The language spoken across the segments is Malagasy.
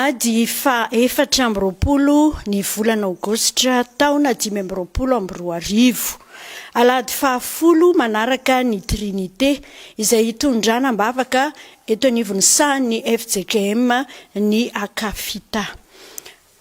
Alahady faha 24 ny volana aogositra taona 2025. Alahady faha folo manaraka ny Trinite izay hitondrana am-bavaka eto anivon'ny sahan'ny fjkm ny Akafita.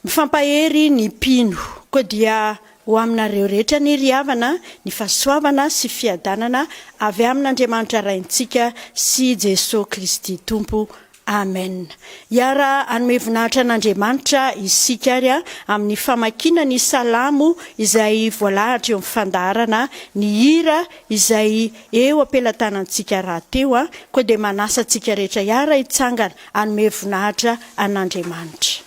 Mifampahery ny mpino. Koa dia ho aminareo rehetra anie ry havana ny fahasoavana sy fiadanana avy amin'Andriamanitra Raintsika sy Jesoa Kristy Tompo. Amen. Hiara hanome voninahitra an'Andriamanitra isika ary amin'ny famakiana ny salamo izay voalahatra eo amin'ny fandaharana ny hira izay eo am-pelatanantsika rahateo. Koa dia manasa antsika rehetra hiara hitsangana hanome voninahitra an'Andriamanitra.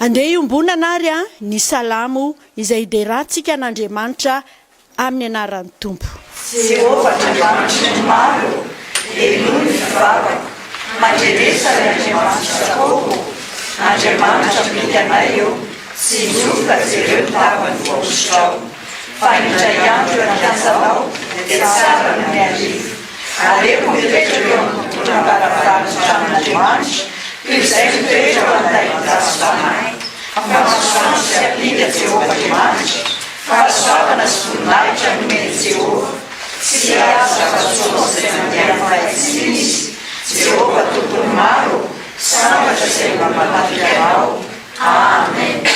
Andeha hiombonana ary ny salamo izay hiderantsika an'Andriamanitra amin'ny anaran'ny Tompo. Jehovah Andriamanitry ny maro ô, henoy ny vavako, mandrenesa ry Andriamanitr'i Jakoba ô, Andriamanitra mpitoky anay ô, tsinjovy ka jereo ny tavan'ny voahosotrao. Fa indray andro eo an-kianjanao dia tsara noho ny arivo. Aleoko mipetraka eo amin'ny tokonam-baravaran'ny tranon'Andriamanitra toy izay mitoetra ao an-dain-jazo fanahy. Fa masoandro sy ampinga Jehovah Andriamanitra, fahasoavana sy voninahitra nomen'i Jehovah. Tsy hihazo zava-tsoa amin'izay mandeha amin'ny fahitsiana izy. Jehovah Tompon'ny maro ô, sambatra izay mba matoky Anao. Amen.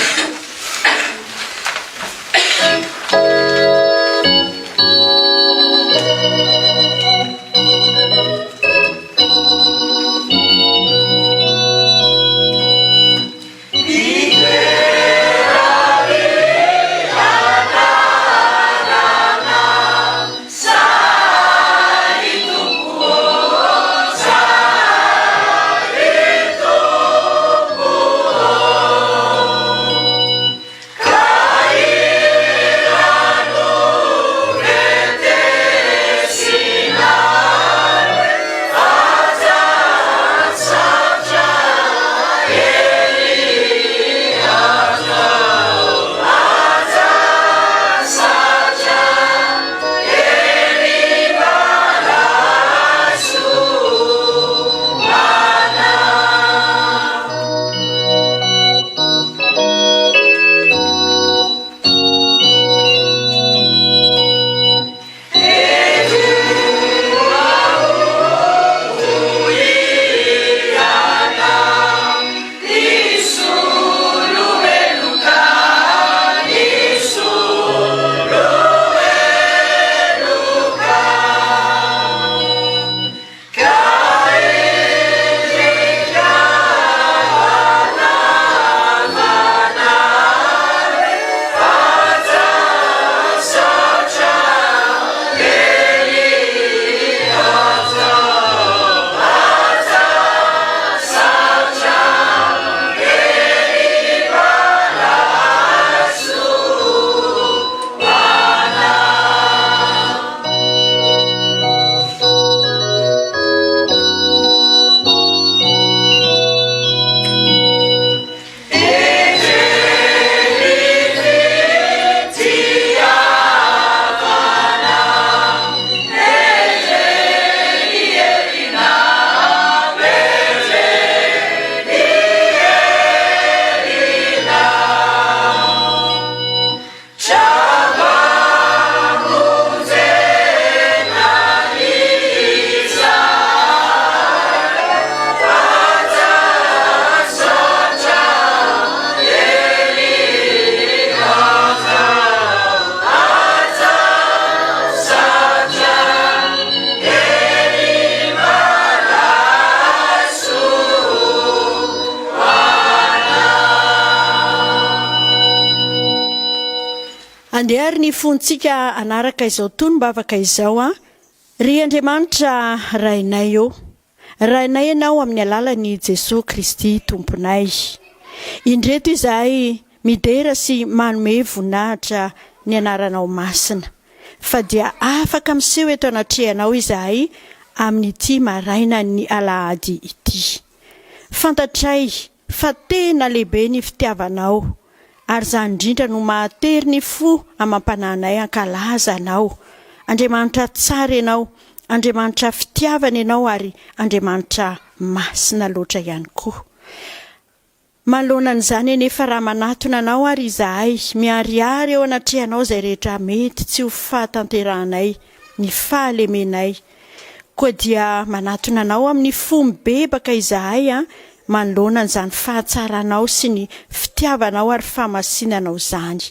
Andeha ary ny fontsika hanaraka izao tonom-bavaka izao an! Ry Andriamanitra Rainay ô, Rainay Ianao amin'ny alalan'i Jesoa Kristy Tomponay. Indreto izahay midera sy manome voninahitra ny Anaranao Masina, fa dia afaka miseho eto anatrehanao izahay amin'ity marainan'ny alahady ity. Fantatray fa tena lehibe ny fitiavanao, ary izany indrindra no mahatery ny fo amam-panahinay hankalaza Anao. Andriamanitra tsara Ianao, Andriamanitra fitiavana Ianao ary Andriamanitra masina loatra ihany koa. Manoloana an'izany anefa raha manatona Anao ary izahay, miharihary eo anatrehanao izay rehetra mety tsy ho fahatanterahanay, ny fahalemenay. Koa dia manatona Anao amin'ny fo mibebaka izahay manoloana an'izany fahatsaranao sy ny fitiavanao ary fahamasinanao izany.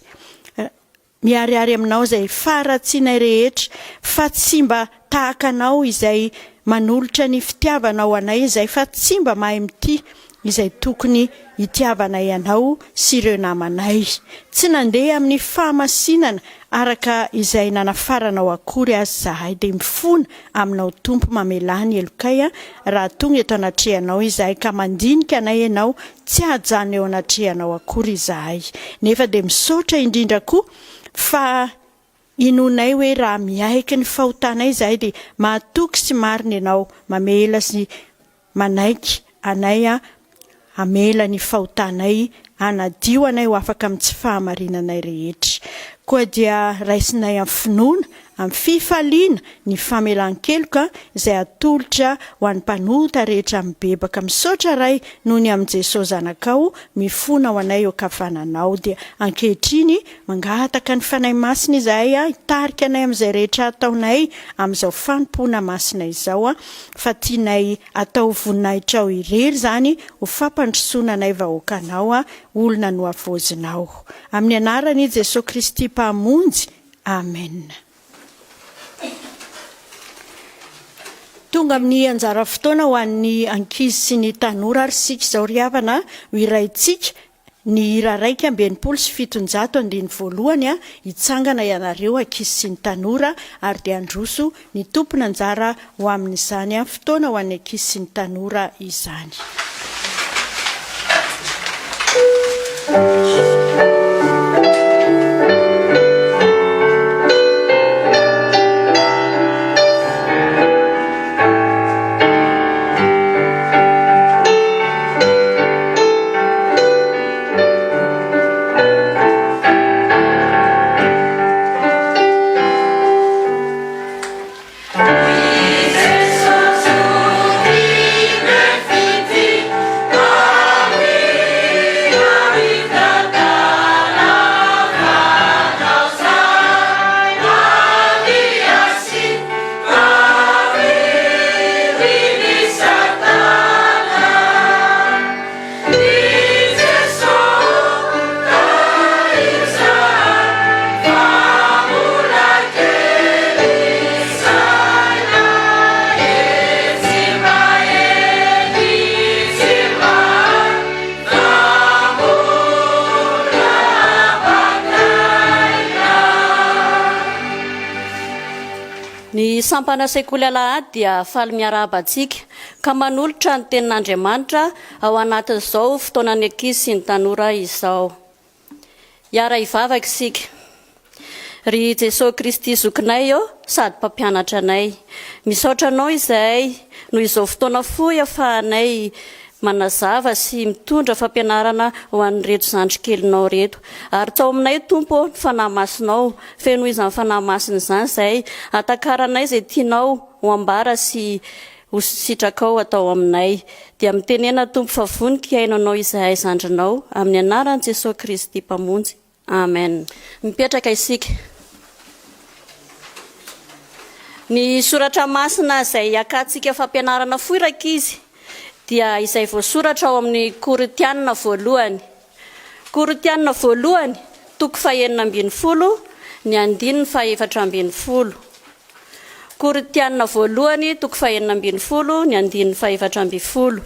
Miharihary aminao izay faharatsianay rehetra, fa tsy mba tahaka Anao izay manolotra ny fitiavanao anay izay fa tsy mba mahay mitia izay tokony hitiavanay Anao sy ireo namanay. Tsy nandeha amin'ny fahamasinana araka izay nanafaranao akory aza izahay, dia mifona aminao Tompo mamelà ny helokay raha tonga eto anatrehanao izahay ka mandinika anay Ianao Tsy hajanona eo anatrehanao akory izahay. Nefa dia misaotra indrindra koa fa inoanay hoe raha miaiky ny fahotanay izahay dia mahatoky sy marina Ianao, mamela sy manaiky anay hamela ny fahotanay, hanadio anay ho afaka amin'ny tsy fahamarinanay rehetra. Koa dia raisinay amin'ny finoana Amin'ny fifaliana ny famelan-keloka izay atolotra ho an'ny mpanota rehetra mibebaka. Misaotra Ray noho ny amin'i Jesoa Zanakao mifona ho anay eo an-kavananao. Dia ankehitriny mangataka ny Fanahy Masina izahay hitarika anay amin'izay rehetra ataonay amin'izao fanompoana masina izao fa tianay atao ho voninahitrao irery izany ho fampandrosoana anay vahoakanao olona nohavaozinao. Amin'ny anaran'i Jesoa Kristy Mpamonjy Amen. Tonga amin'ny anjara fotoana ho an'ny ankizy sy ny tanora ary isika izao ry havana, ho hiraintsika ny hira 761 andininy voalohany, hitsangana ianareo ankizy sy ny tanora ary dia handroso ny tompon'anjara ho amin'izany fotoana ho an'ny ankizy sy ny tanora izany. Ny sampana sekoly alahady dia faly miarahaba antsika ka manolotra ny tenin'Andriamanitra ao anatin'izao fotoanan'ny ankizy sy ny tanora izao. Hiara-hivavaka isika. Ry Jesoa Kristy Zokinay ô, sady Mpampianatra anay. Misaotra Anao izahay noho izao fotoana fohy afahanay manazava sy mitondra fampianarana ho an'ireto zandry kelinao ireto. Ary tsao aminay Tompo ô ny Fanahy Masinao, fenoy izany Fanahy Masina izany izahay, hatakaranay izay tianao ho ambara sy ho sitrakao atao aminay. Dia mitenena Tompo fa vonoky hihaino Anao izahay zandrinao, amin'ny anaran'i Jesoa Kristy Mpamonjy. Amen. Mipetraka isika. Ny soratra masina izay hiakantsika fampianarana fohy rankizy dia izay voasoratra ao amin'ny Korintiana voalohany. Korintiana voalohany, toko fahenina ambin'ny folo, ny andininy faha-efatra ambin'ny folo. Korintiana voalohany, toko fahenina ambin'ny folo, ny andininy faha-efatra ambin'ny folo.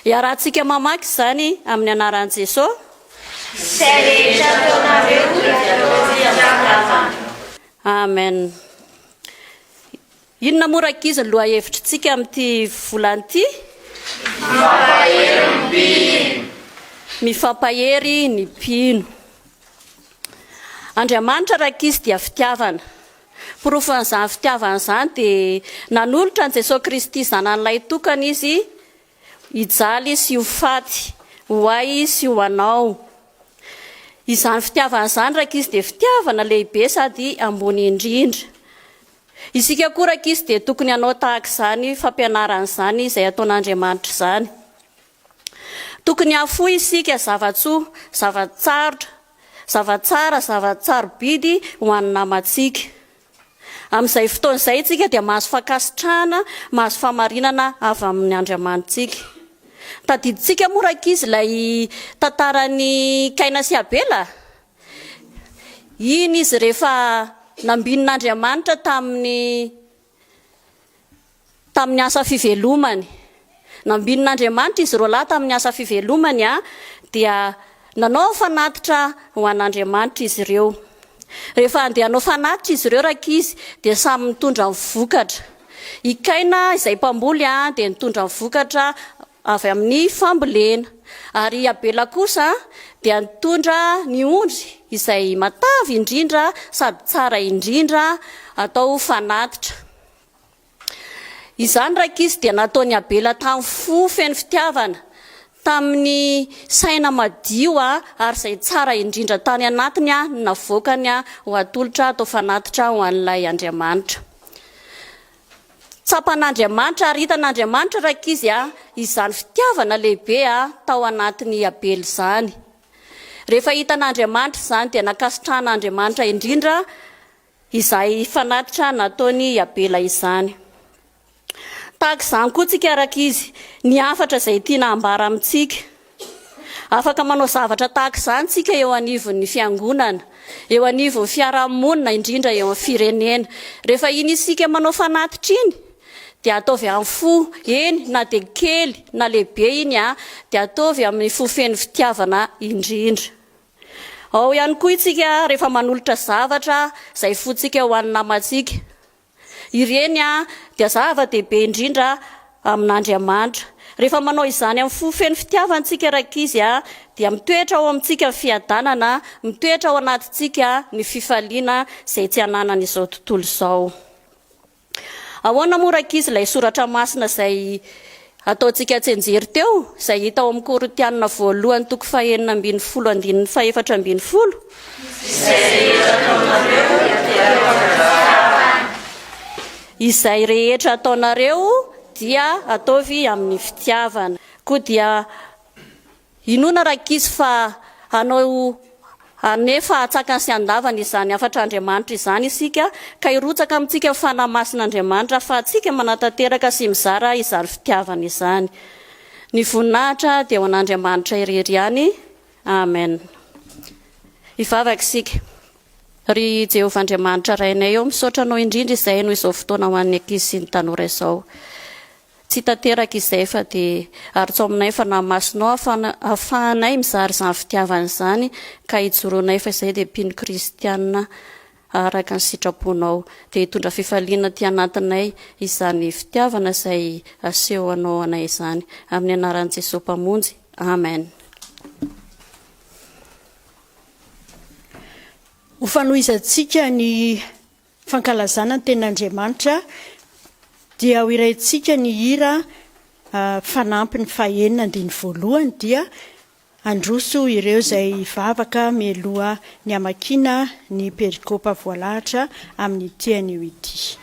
Iarahantsika mamaky izany amin'ny anaran'i Jesosy. Izay rehetra ataonareo dia ataovy am-pitiavana. Amen. Inona moa rankizy ny lohahevitritsika amin'ity volana ity? Mifampahery ny mpino. Mifampahery ny mpino. Andriamanitra rankizy dia fitiavana. Porofon'izany fitiavana izany dia nanolotra an'i Jesoa Kristy Zanany Lahitokana Izy hijaly sy ho faty ho ahy sy ho anao. Izany fitiavana izany rankizy dia fitiavana lehibe sady ambony indrindra. Isika koa rankizy dia tokony hanao tahaka izany fampianarana izany izay ataon'Andriamanitra izany. Tokony hahafoy isika zava-tsoa, zava-tsarotra, zava-tsara, zava-tsarobidy ho an'ny namantsika. Amin'izay fotoana izay isika dia mahazo fankasitrahana, mahazo fahamarinana avy amin'ny Andriamanitsika. Tadidintsika moa rankizy ilay tantaran'i Kaina sy Abela? Iny izy rehefa nambinin'Andriamanitra tamin'ny tamin'ny asa fivelomany. Nambinin'Andriamanitra izy roalahy tamin'ny asa fivelomany dia nanao fanatitra ho an'Andriamanitra izy ireo. Rehefa handeha hanao fanatitra izy ireo rankizy dia samy nitondra ny vokatra. I Kaina izay mpamboly dia nitondra ny vokatra avy amin'ny fambolena. Ary i Abela kosa dia nitondra ny ondry izay matavy indrindra sady tsara indrindra atao fanatitra. Izany rankizy dia nataon'i Abela tamin'ny fo feno fitiavana, tamin'ny saina madio ary izay tsara indrindra tany anatiny no navoakany ho atolotra atao fanatitra ho an'ilay Andriamanitra. Tsapan'Andriamanitra ary hitan'Andriamanitra rankizy izany fitiavana lehibe tao anatin'i Abela izany. Rehefa hitan'Andriamanitra izany dia nankasitrahan'Andriamanitra indrindra Izay fanatitra nataon'i Abela izany. Tahaka izany koa tsika rankizy, ny hafatra izay tiana hambara amintsika. Afaka manao zavatra tahaka izany tsika eo anivon'ny fiangonana, eo anivon'ny fiarahamonina, indrindra eo amin'ny firenena. Rehefa iny isika manao fanatitra iny, dia ataovy amin'ny fo, eny na dia kely na lehibe iny, dia ataovy amin'ny fo feno fitiavana indrindra. Ao ihany koa isika rehefa manolotra zavatra izay fontsika ho an'ny namantsika. Ireny dia zava-dehibe indrindra amin'Andriamanitra. Rehefa manao izany amin'ny fo feno fitiavana isika rankizy dia mitoetra ao amintsika ny fiadanana, mitoetra ao anatintsika ny fifaliana izay tsy ananan'izao tontolo izao. Ahoana moa rankizy ilay soratra masina izay ataontsika tsianjery teo, izay hita ao amin'ny Korintianina voalohany toko fahenina ambin'ny folo andininy fahefatra ambin'ny folo? Izay rehetra ataonareo dia ataovy amin'ny fitiavana. Izay rehetra ataonareo dia ataovy amin'ny fitiavana. Koa dia Inoana rankizy fa hanao hanefa hatsakany sy handavany izany hafatr'Andriamanitra izany isika ka hirotsaka amintsika ny Fanahy Masin'Andriamanitra ahafahantsika manatanteraka sy mizara izany fitiavana izany. Ny voninahitra dia ho an'Andriamanitra irery ihany. Amen. Hivavaka isika. Ry Jehovah Andriamanitra Rainay ô, misaotra Anao indrindra izahay noho izao fotoana ho an'ny ankizy sy ny tanora izao. Tsy tanteraka izay fa dia arotso aminay ny Fanahy Masinao ahafahanay mizara izany fitiavana izany ka hijoroanay fa izay dia mpino kristiana araka ny sitraponao. Dia hitondra fifaliana aty anatinay izany fitiavana izay asehonao anay izany. Amin'ny anaran'i Jesoa Mpamonjy. Amen. Ho fanohizantsika ny Fankalazana ny Tenin'Andriamanitra dia ho hiraintsika ny hira fanampiny fahenina andininy voalohany dia handroso ireo izay hivavaka mialoha ny hamakiana ny perikopa voalahatra amin'ity anio ity.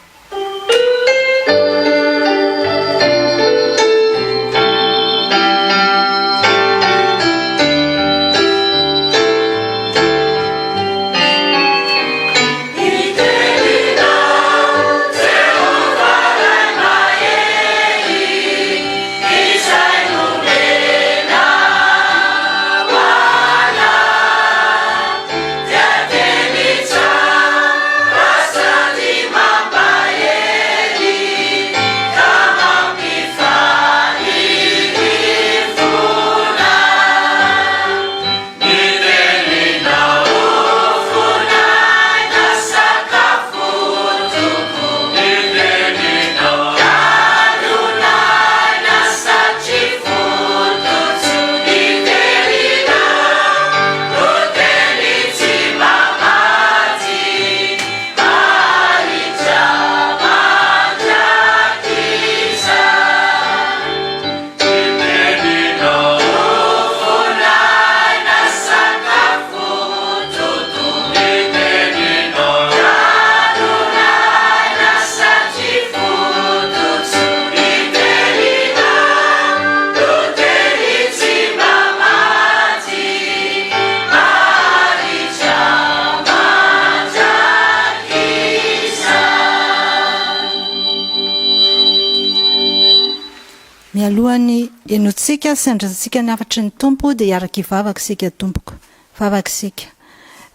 Mialohan'ny henointsika sy handraisantsika ny hafatry ny Tompo dia hiaraka hivavaka isika tompoko. Vavaka isika.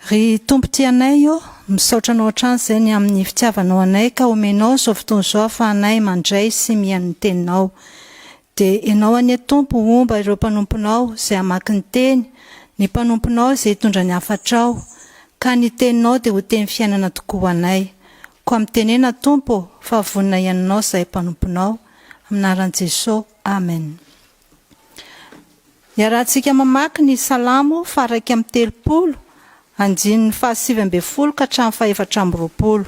Ry Tompo tia anay ô, misaotra Anao hatrany izay ny amin'ny fitiavanao anay ka omenao izao fotoana izao ahafahanay mandray sy mihaino ny Teninao. Dia Ianao anie Tompo homba ireo mpanomponao izay hamaky ny Teny, ny mpanomponao izay hitondra ny hafatrao, ka ny Teninao dia ho teny fiainana tokoa ho anay. Koa mitenena Tompo ô, fa vonona hihaino Anao izahay mpanomponao. Amin'ny anaran'i Jesoa. Amen. Iarahantsika mamaky ny Salamo faha-31, andininy faha-19 ka hatramin'ny faha-24.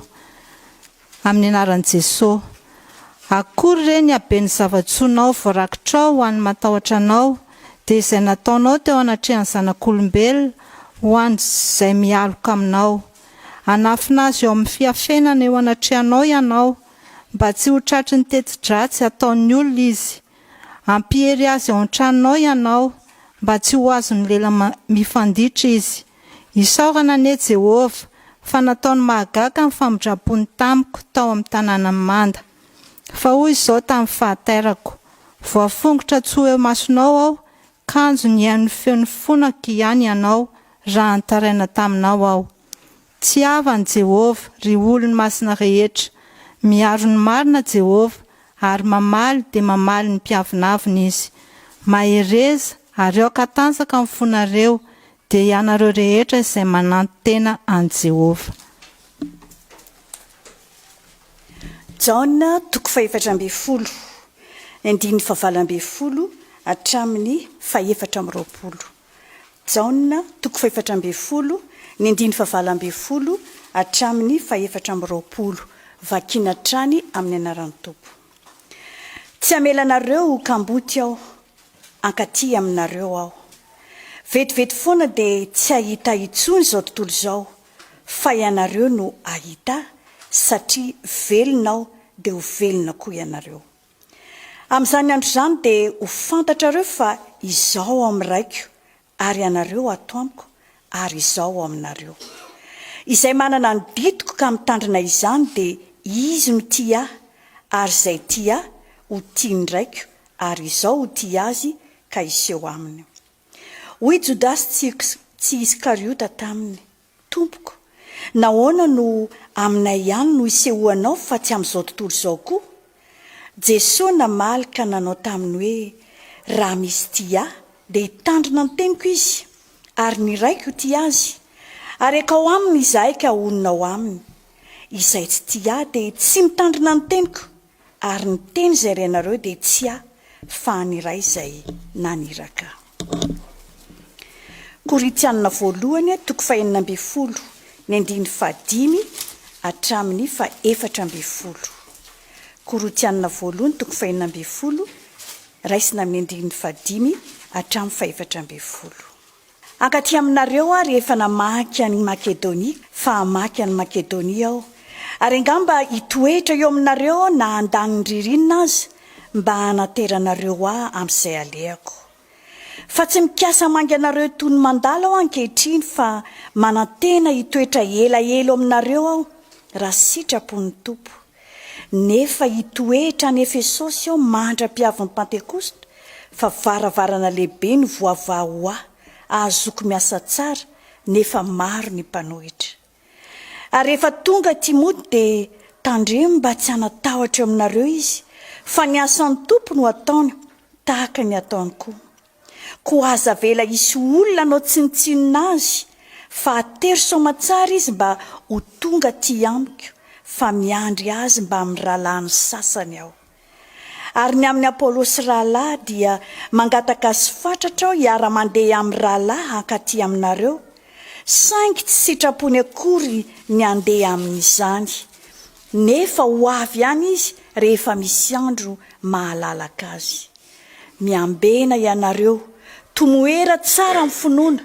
Amin'ny anaran'i Jesoa. Akory re ny haben'ny zava-tsoanao voarakitrao ho an'ny matahotra Anao, dia izay nataonao teo anatrehan'ny zanak'olombelona, ho an'izay mialoka aminao. Hanafina azy eo amin'ny fiafenana eo anatrehanao Ianao, mba tsy ho tratry ny teti-dratsy ataon'ny olona izy. Hampiery azy ao an-tranonao Ianao, mba tsy ho azon'ny lela mifanditra izy. Isaorana anie Jehovah, fa nataony mahagaga ny famindram-pony tamiko tao amin'ny tanànan'ny manda. Fa hoy izao tamin'ny fahatairako, Voafongotra tsy ho eo imasonao aho, kanjo nihaino ny feon'ny fonako ihany Ianao raha nitaraina taminao aho. Tiava an'i Jehovah, ry olony masina rehetra. Miaro ny marina Jehovah, ary mamaly dia mamaly ny mpiavonavona Izy. Mahereza, ary aoka hatanjaka ny fonareo, dia ianareo rehetra izay manantena an'i Jehovah. Jaona toko fahefatra ambinifolo, ny andininy fahavalo ambinifolo hatramin'ny fahefatra amby roapolo. Jaona toko fahefatra ambinifolo, ny andininy fahavalo ambinifolo hatramin'ny fahefatra amby roapolo. Vakina hatrany amin'ny anaran'ny Tompo. Tsy hamela anareo ho kamboty aho, Hankaty aminareo aho. Vetivety foana dia tsy hahita ahy intsony izao tontolo izao, fa ianareo no hahita ahy, satria velona aho dia ho velona koa ianareo. Amin'izany andro izany dia ho fantatrareo fa Izaho ao amin'ny Raiko, ary ianareo ato amiko, ary Izaho ao aminareo. Izay manana ny didiko ka mitandrina izany dia izy no tia Ahy, ary izay tia Ahy ho tian'ny Raiko, ary Izaho ho tia azy ka hiseho aminy. Hoy Jodasy tsy Iskariota taminy, Tompoko, nahoana no aminay ihany no isehoanao fa tsy amin'izao tontolo izao koa? Jesoa namaly ka nanao taminy hoe, Raha misy tia Ahy, dia hitandrina ny teniko izy, ary ny Raiko ho tia azy, ary hankao aminy Izahay ka honina ao aminy. Izay tsy tia Ahy dia tsy mitandrina ny teniko, Ary ny teny izay renareo dia tsy ahy, fa an' iray izay naniraka ahy. Korintianina voalohany toko fahenina ambinifolo, ny andininy fahadimy hatramin'ny fahefatra ambinifolo. Korintianina voalohany toko fahenina ambinifolo, raisina amin'ny andininy fahadimy hatramin'ny fahefatra ambinifolo. Hankaty aminareo aho rehefa namaky an'i Makedonia, fa hamaky an'i Makedonia aho, ary angamba hitoetra eo aminareo aho na handany ny ririnina aza, mba hanateranareo ahy amin'izay alehako. Fa tsy mikasa hamangy anareo toy ny mandalo aho ankehitriny, fa manantena hitoetra elaela eo aminareo aho, raha sitrapon'ny Tompo. Nefa hitoetra any Efesosy aho mandra-piavin'ny Pantekosta, fa varavarana lehibe no voavaha ho ahy, ahazoako miasa tsara, nefa maro ny mpanohitra. Ary rehefa tonga Timoty dia tandremo mba tsy hanan-tahotra eo aminareo izy, fa ny asan'ny Tompo no ataony, tahaka ny ataony koa. Koa aza avela hisy olona hanao tsinontsinona azy, fa atero soamatsara izy mba ho tonga aty amiko, fa miandry azy mbamin'ny rahalahiny sasany aho. Ary ny amin'i Apolosy rahalahy dia mangataka azy fatratra aho hiara-mandeha amin'ny rahalahy hankaty aminareo, saingy tsy sitrapony akory ny handeha amin'izany, nefa ho avy ihany izy rehefa misy andro mahalalaka azy. Miambena ianareo, tomoera tsara ny finoana,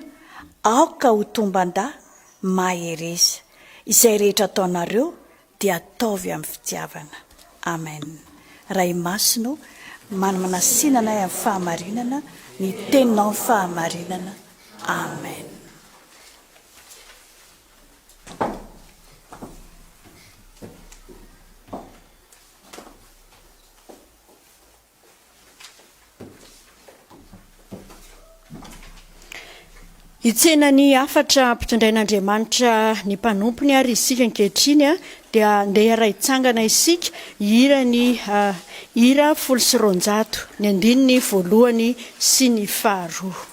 aoka ho tomban-dahy, mahereza. Izay rehetra ataonareo dia ataovy amin'ny fitiavana. Amen. Ray Masina o, manamanasinana anay amin'ny fahamarinana, ny Teninao ny fahamarinana. Amen. Hitsena ny hafatra ampitondrain'Andriamanitra ny mpanompony ary isika ankehitriny dia ndeha hiara-hitsangana isika hihira ny hira 210, ny andininy voalohany sy ny faharoa.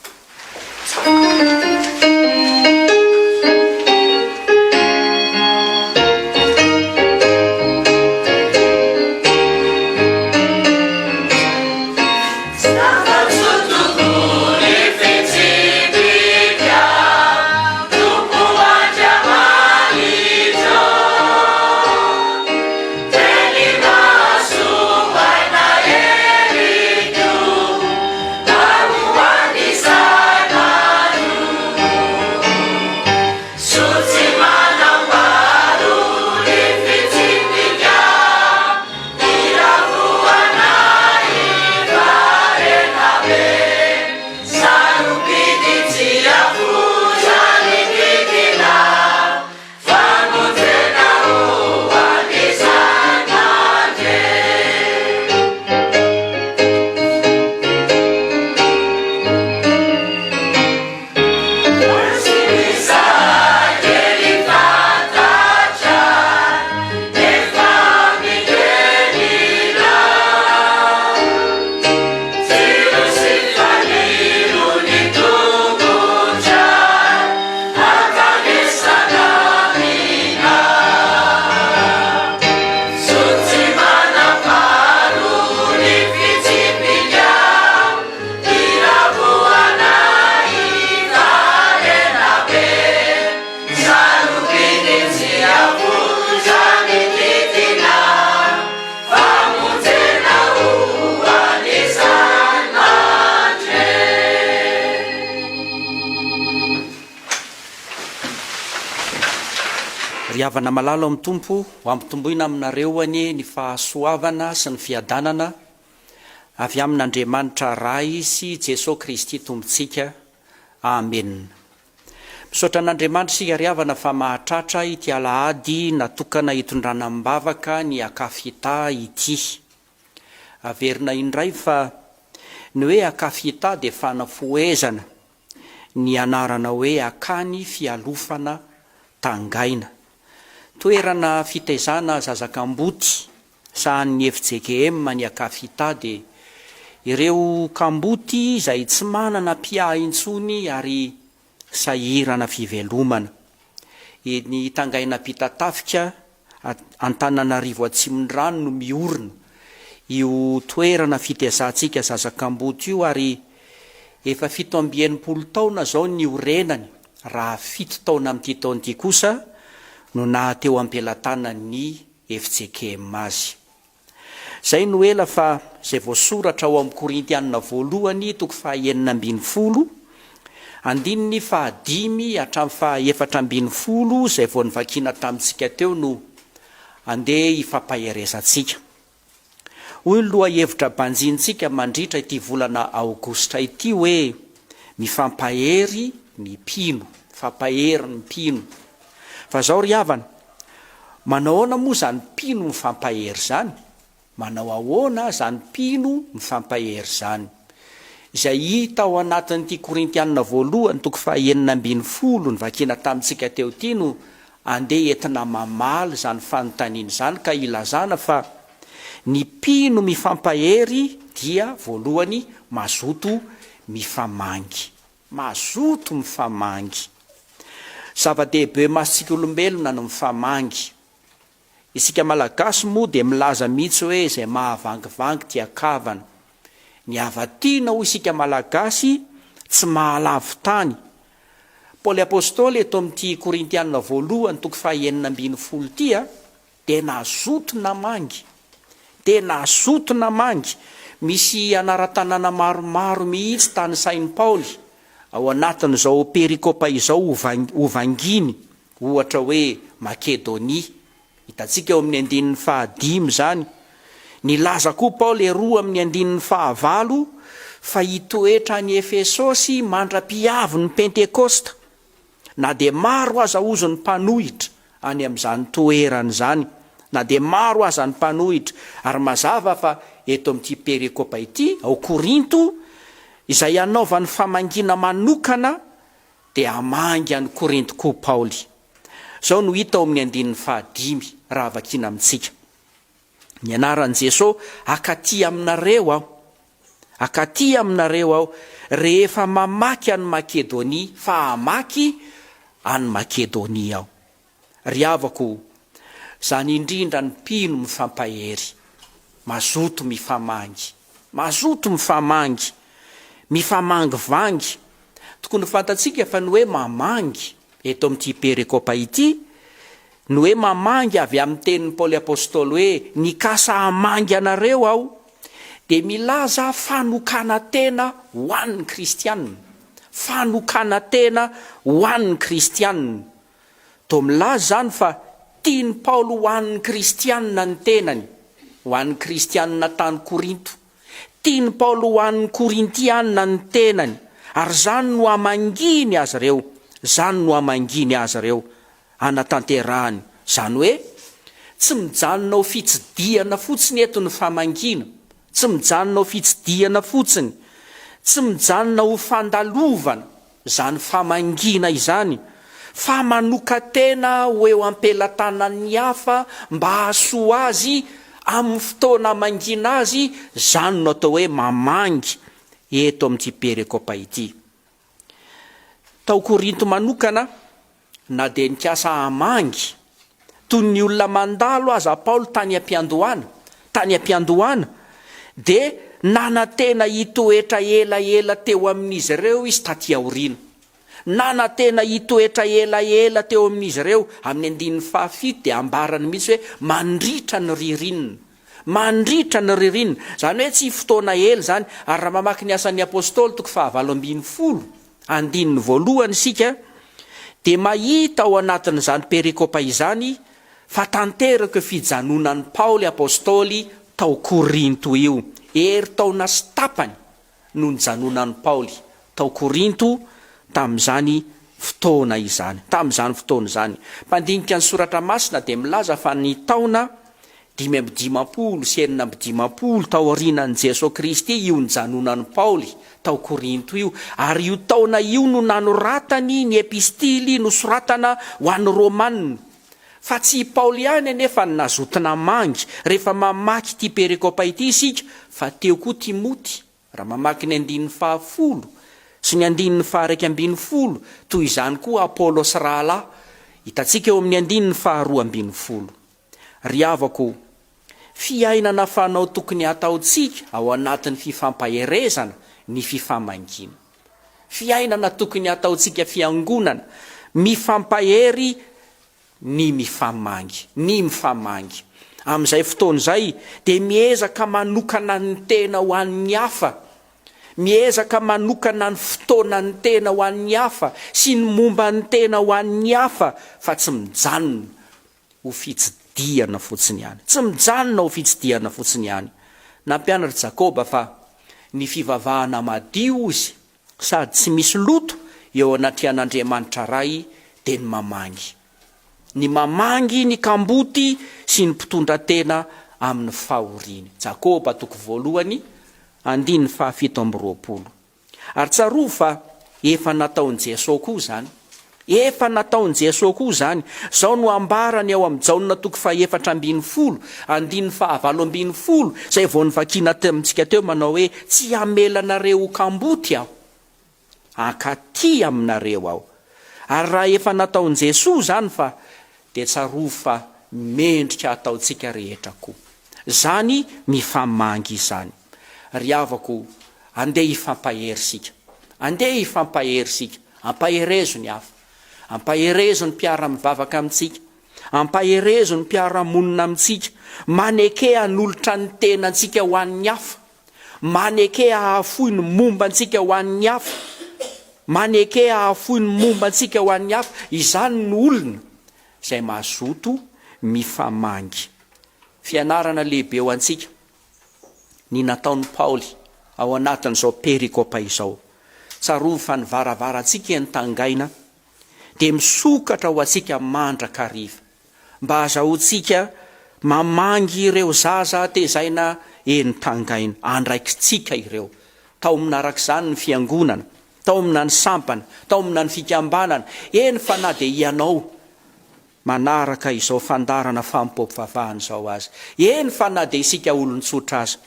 Ry havana malala ao amin'ny Tompo, ho ampitomboina aminareo anie ny fahasoavana sy ny fiadanana avy amin'Andriamanitra Ray sy Jesoa Kristy Tompontsika. Amena. Misaotra an'Andriamanitra isika ry havana fa mahatratra ity alahady natokana hitondrana am-bavaka ny Akafita ity. Averina indray fa ny hoe Akafita dia fanafohezana ny anarana hoe Akany Fialofana Tangaina. Toerana fitaizana zaza kamboty sahanin'ny fjkm ny Akafita dia ireo kamboty izay tsy manana mpiahy intsony ary sahirana fivelomana. Eny Tangaina Ampitatafika, Antananarivo Atsimondrano no miorina io toerana fitezantsika zaza kamboty io ary efa 67 taona izao niorenany raha fito taona amin'ity taona ity kosa no naha teo am-pelatanan'ny fjkm azy. Izay no ela fa izay voasoratra ao amin'ny Korintiana voalohany toko faha 16, andininy faha dimy hatramin'ny faha 14 izay vao novakiana tamintsika teo no andeha hifampaherezantsika. Hoy ny lohahevitra banjinintsika mandritra ity volana aogositra ity hoe mifampahery ny mpino, mifampahery ny mpino. Fa izao ry havana, Manao ahoana moa izany mpino mifampahery izany? Manao ahoana izany mpino mifampahery izany? Izay hita ao anatin'ity Korintiana voalohany toko faha 16 novakiana tamintsika teo ity no andeha entina mamaly izany fanontaniana izany ka ilazana fa ny mpino mifampahery dia voalohany mazoto mifamangy. Mazoto mifamangy. Zava-dehibe masontsika olombelona ny mifamangy. Isika Malagasy moa dia milaza mihitsy hoe izay mahavangivangy tian-kavana. Ny hava-tiana hoy isika Malagasy tsy mahalavo tany. Paoly Apostoly eto amin'ity Korintiana voalohany toko faha 16 ity dia nazoto namangy. Dia nazoto namangy. Misy anaran-tanàna maromaro mihitsy tanisain'i Paoly ao anatin'izao perikopa izao hovangiany, ohatra hoe Makedonia. Hitantsika eo amin'ny andininy fahadimy izany. Nilaza koa Paoly eroa amin'ny andininy fahavalo fa hitoetra any Efesosy mandra-pihavin'ny Pentekosta. Na dia maro aza ozy ny mpanohitra any amin'izany toerana izany, na dia maro aza ny mpanohitra, ary mazava fa eto amin'ity perikopa ity, ao Korinto, izay hanaovany famangiana manokana, dia hamangy an'i Korinto koa Paoly. Izao no hita ao amin'ny andininy fahadimy, raha vakiana amintsika. Ny anaran'i Jeso akaty aminareo aho, akaty aminareo aho, rehefa mamaky an'i Makedonia, fa hamaky an'i Makedonia aho. Ry havako o, zany indrindra ny mpino mifampahery, mazoto mifamangy, mazoto mifamangy, mifamangivangy. Tokony ho fantatsika fa ny hoe mamangy eto amin'ity perikopa ity, ny hoe mamangy avy amin'ny tenin'i Paoly Apostoly hoe nikasa hamangy anareo aho, dia milaza fanokana-tena ho an'ny kristiana, fanokana-tena ho an'ny kristiana. Toa milaza izany fa tian'i Paoly ho an'ny kristiana ny tenany, ho an'ny kristiana tany Korinto. Tian'i Paoly ho an'ny Korintiana ny tenany, ary izany no hamangiany azy ireo, izany no hamangiany azy ireo, hanatanterahany. Izany hoe, tsy mijanona ho fitsidihana fotsiny eto ny famangiana, tsy mijanona ho fitsidihana fotsiny, tsy mijanona ho fandalovana izany famangiana izany, fa manokan-tena ho eo am-pelatanan'ny hafa mba hahasoa azy amin'ny fotoana hamangiana azy, izany no atao hoe mamangy eto amin'ity perikopa ity. Tao Korinto manokana, na dia nikasa hamangy toy ny olona mandalo aza Paoly tany am-piandohana, tany am-piandohana, dia nanantena hitoetra elaela teo amin'izy ireo izy taty aoriana. Nanantena hitoetra elaela teo amin'izy ireo. Amin'ny andininy fahafito dia ambarany mihitsy hoe mandritra ny ririnina. Mandritra ny ririnina. Izany hoe tsy fotoana ela izany. Ary raha mamaky ny Asan'ny Apostoly toko fahavalo ambinifolo, andininy voalohany isika, dia mahita ao anatin'izany perikopa izany fa tanteraka io fijanonan'i Paoly Apostoly tao Korinto io. Herintaona sy tapany no nijanonan'i Paoly tao Korinto tamin'izany fotoana izany. Tamin'izany fotoana izany. Mpandinika ny Soratra Masina dia milaza fa ny taona 655 taorianan'i Jesoa Kristy io nijanonan'i Paoly tao Korinto io, ary io taona io no nanoratany ny epistily nosoratana ho an'ny Romana. Fa tsy i Paoly ihany anefa no nazoto namangy rehefa mamaky ity perikopa ity isika, fa teo koa Timoty, raha mamaky ny andininy fahafolo sy ny andininy faha-11, toy izany koa Apolosy rahalahy, hitantsika eo amin'ny andininy faharoa ambinifolo. Ry havako o, fiainana fanao tokony hataontsika ao anatin'ny fifampaherezana ny fifamangiana. Fiainana tokony hataontsika fiangonana, mifampahery ny mifamangy, ny mifamangy. Amin'izay fotoana izay dia miezaka manokana ny tena ho an'ny hafa, miezaka manokana ny fotoanan'ny tena ho an'ny hafa sy ny momba ny tena ho an'ny hafa fa tsy mijanona ho fitsidihana fotsiny ihany. Tsy mijanona ho fitsidihana fotsiny ihany. Nampianatra Jakoba fa ny fivavahana madio izy sady tsy misy loto eo anatrehan'Andriamanitra Ray dia ny mamangy. Ny mamangy ny kamboty sy ny mpitondra tena amin'ny fahoriany. Jakoba toko voalohany andininy fahafito amby roapolo. Ary tsarovy fa efa nataon'i Jesoa koa izany. Efa nataon'i Jesoa koa izany. Izao no ambarany ao amin'ny Jaona toko fahefatra ambinifolo, andininy fahavalo ambinifolo, izay vao novakiana tamintsika teo, manao hoe, Tsy hamela anareo ho kamboty Aho. Hankaty aminareo Aho. Ary raha efa nataon'i Jesoa izany fa, dia tsarovy fa mendrika hataontsika rehetra koa. Izany mifamangy izany. Ry havako, andeha hifampahery isika. Andeha hifampahery isika. Ampaherezo ny hafa. Ampaherezo ny mpiara-mivavaka amintsika. Ampaherezo ny mpiara-monina amintsika. Maneke hanolotra ny tenantsika ho an'ny hafa. Maneke hahafoy ny momba antsika ho an'ny hafa. Maneke hahafoy ny momba antsika ho an'ny hafa. Izany no olona izay mazoto mifamangy. Fianarana lehibe ho antsika ny nataon'i Paoly ao anatin'izao perikopa izao. Tsarovy fa ny varavarantsika eny Tangaina dia misokatra ho antsika mandrakariva, mba hahazahoantsika mamangy ireo zaza tezaina eny Tangaina. Andraikitsika ireo. Taomina araka izany ny Fiangonana. Taomina ny sampana, taomina ny fikambanana, eny fa na dia ianao manaraka izao fandaharana fanompoam-pivavahana izao aza. Eny fa na dia isika olon-tsotra aza.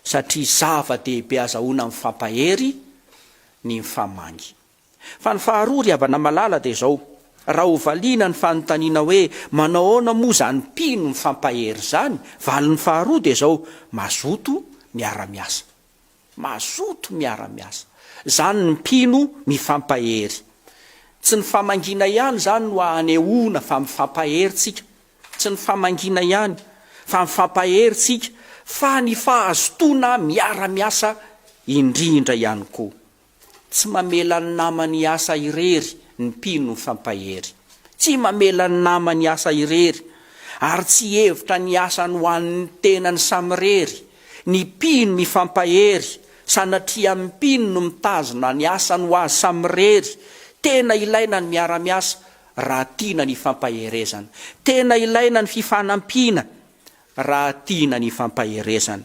Satria zava-dehibe azahoana mifampahery ny mifamangy. Fa ny faharoa ry havana malala dia izao, raha hovaliana ny fanontaniana hoe manao ahoana moa izany mpino mifampahery izany, valiny faharoa dia izao, mazoto miara-miasa. Mazoto miara-miasa. Izany ny mpino mifampahery. Tsy ny famangiana ihany izany no anehoana fa mifampahery tsika. Tsy ny famangiana ihany fa mifampahery tsika fa ny fahazotoana miara-miasa indrindra ihany koa. Tsy mamela ny namany hiasa irery ny mpino mifampahery. Tsy mamela ny namany hiasa irery, ary tsy hihevitra ny asany ho an'ny tenany samirery. Ny mpino mifampahery, sanatria amin'ny mpino no mitazona ny asany ho azy samirery. Tena ilaina ny miara-miasa raha tiana ny fampaherezana. Tena ilaina ny fifanampiana raha tiana ny fampaherezana.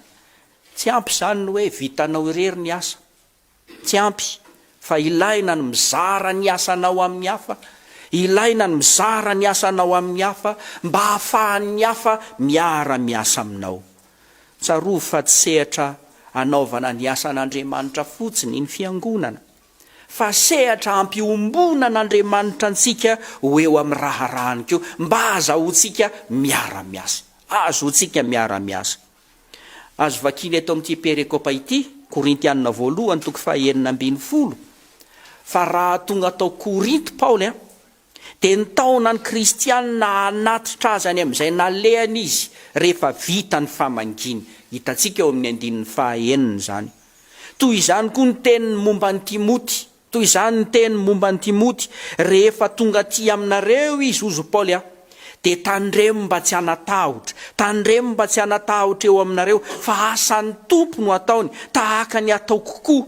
Tsy ampy izany ny hoe vitanao irery ny asa. Tsy ampy fa ilaina ny mizara ny asanao amin'ny hafa, ilaina ny mizara ny asanao amin'ny hafa mba hahafahan'ny hafa miara-miasa aminao. Tsarovy fa tsy sehatra anaovana ny asan'Andriamanitra fotsiny ny fiangonana, fa sehatra ampiombonan'Andriamanitra antsika ho eo amin'ny raharahany koa mba hahazahoantsika miara-miasa. Hahazoantsika miara-miasa. Azo vakiana eto amin'ity perikopa ity, Korintiana voalohany toko faha 16, fa raha tonga tao Korinto Paoly dia nitaona ny kristiana hanatitra azy any amin'izay nalehany izy rehefa vita ny famangiany. Hitantsika eo amin'ny andininy faha enina izany. Toy izany koa ny teniny momba an'i Timoty. Toy izany ny teny momba an'i Timoty, Rehefa tonga aty aminareo izy, hozy Paoly a, dia tandremo mba tsy hanatahotra, tandremo mba tsy hanatahotra eo aminareo, fa asan'ny Tompo no ataony, tahaka ny ataoko koa.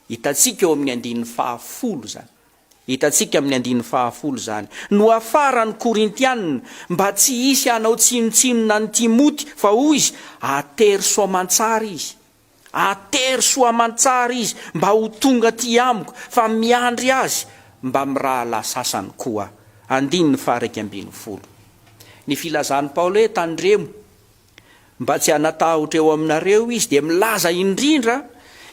Hitantsika eo amin'ny andininy fahafolo izany. Hitantsika amin'ny andininy fahafolo izany. Nohafaran'ny Korintianina mba tsy hisy hanao tsinontsinona an'i Timoty, fa hoy izy, Atery soamantsara izy. Atero soa aman-tsara izy mba ho tonga aty amiko, fa miandry azy mbamin'ny rahalahy sasany koa. Andininy faha-11. Ny filazan'i Paoly hoe tandremo mba tsy hanatahotra eo aminareo izy dia milaza indrindra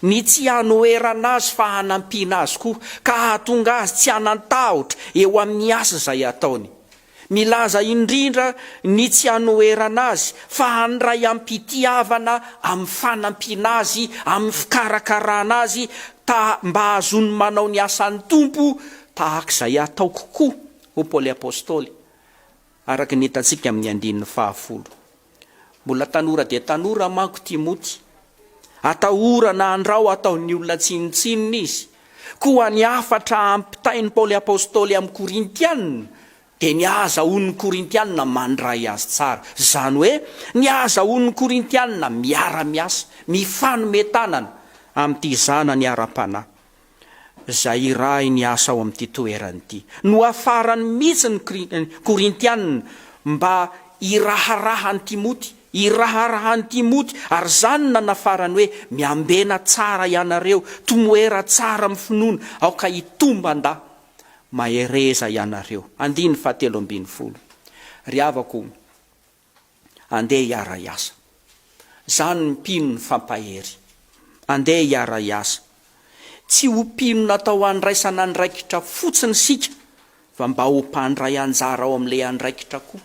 ny tsy hanoherana azy fa hanampiana azy koa, ka hahatonga azy tsy hanan-tahotra eo amin'ny asa izay ataony. Milaza indrindra ny tsy hanoherana azy fa handray am-pitiavana amin'ny fanampiana azy, amin'ny fikarakarana azy ta mba hahazoany manao ny asan'ny Tompo tahaka izay ataoko koa, hoy Paoly Apostoly, araka ny hitantsika amin'ny andininy fahafolo. Mbola tanora dia tanora manko Timoty. Atahorana handrao hataon'ny olona tsinontsinona izy. Koa ny hafatra ampitain'i Paoly Apostoly amin'ny Korintiana dia ny hahazahoan'ny Korintiana mandray azy tsara. Izany hoe, ny hahazahoan'ny Korintiana miara-miasa, mifanome tanana amin'ity zanany ara-panahy. izay irahiny hiasa ao amin'ity toerana ity. Nohafarany mihitsy ny Korintiana mba hiraharaha an'i Timoty, hiraharaha an'i Timoty, ary izany no nanafarany hoe, Miambena tsara ianareo, tomoera tsara amin'ny finoana, aoka hitomban-dahy, mahereza ianareo. Andininy fahatelo ambin'ny folo. Ry havako, Andeha hiara-hiasa. Zany ny mpino mifampahery. Andeha hiara-hiasa. Tsy ho mpino natao handraisana andraikitra fotsiny isika fa mba ho mpandray anjara ao amin'ilay andraikitra koa.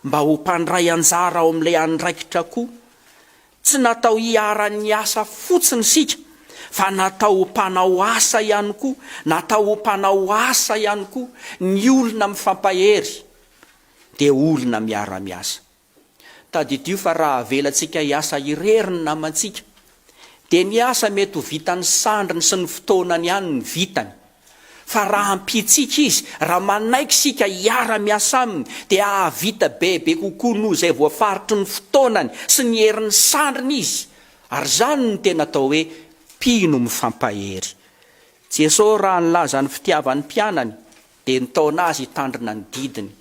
Mba ho mpandray anjara ao amin'ilay andraikitra koa. Tsy natao hiharan'ny asa fotsiny isika fa natao ho mpanao asa ihany koa. Natao ho mpanao asa ihany koa. Ny olona mifampahery. dia olona miara-miasa. Tadidio fa raha avelantsika hiasa irery ny namantsika, dia ny asa mety ho vitan'ny sandriny sy ny fotoanany ihany no vitany. Fa raha ampiantsika izy, raha manaiky isika hiara-miasa aminy, dia hahavita bebe kokoa noho izay voafaritry ny fotoanany sy ny herin'ny sandriny izy. Ary izany no tena atao hoe mpino mifampahery. Jesosy raha nilaza ny fitiavan'ny mpianany, Dia nitaona azy hitandrina ny didiny.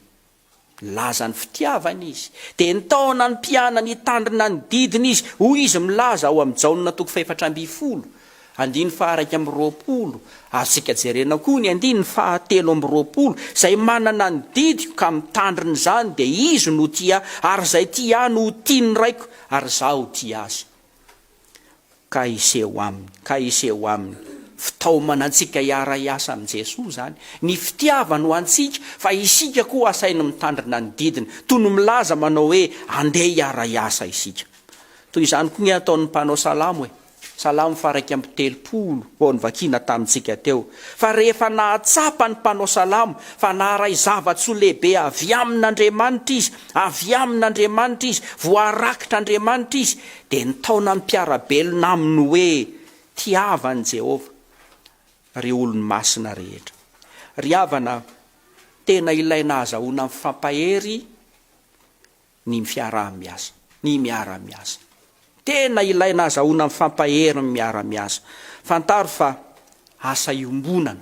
Nilaza ny fitiavany izy. Dia nitaona ny mpianany hitandrina ny didiny izy. Hoy izy milaza ao amin'ny Jaona toko fahefatra ambin'ny folo, Andininy faha-21. Azontsika jerena koa ny andininy faha-23, Izay manana ny didiko ka mitandrina izany dia izy no tia Ahy, ary izay tia Ahy no ho tian'ny Raiko, ary Izaho ho tia azy. Ka hiseho aminy, ka hiseho aminy. Fitaomana antsika hiara-hiasa amin'i Jesoa izany. Ny fitiavany ho antsika, fa isika koa asainy mitandrina ny didiny. Toy ny milaza manao hoe, andeha hiara-hiasa isika. Toy izany koa ny ataon'ny mpanao salamo e. Salamo faha-31 vao novakiana tamintsika teo, fa rehefa nahatsapa ny mpanao salamo fa naharay zava-tsoa lehibe avy amin'Andriamanitra izy, avy amin'Andriamanitra izy, voarakitr'Andriamanitra izy, dia nitaona ny mpiara-belona aminy hoe, Tiava an'i Jehovah, ry olony masina rehetra. Ry havana, tena ilaina ahazahoana mifampahery ny fiaraha-miasa, ny miara-miasa. Tena ilaina azahoana mifampahery ny miara-miasa. Fantaro fa asa iombonana.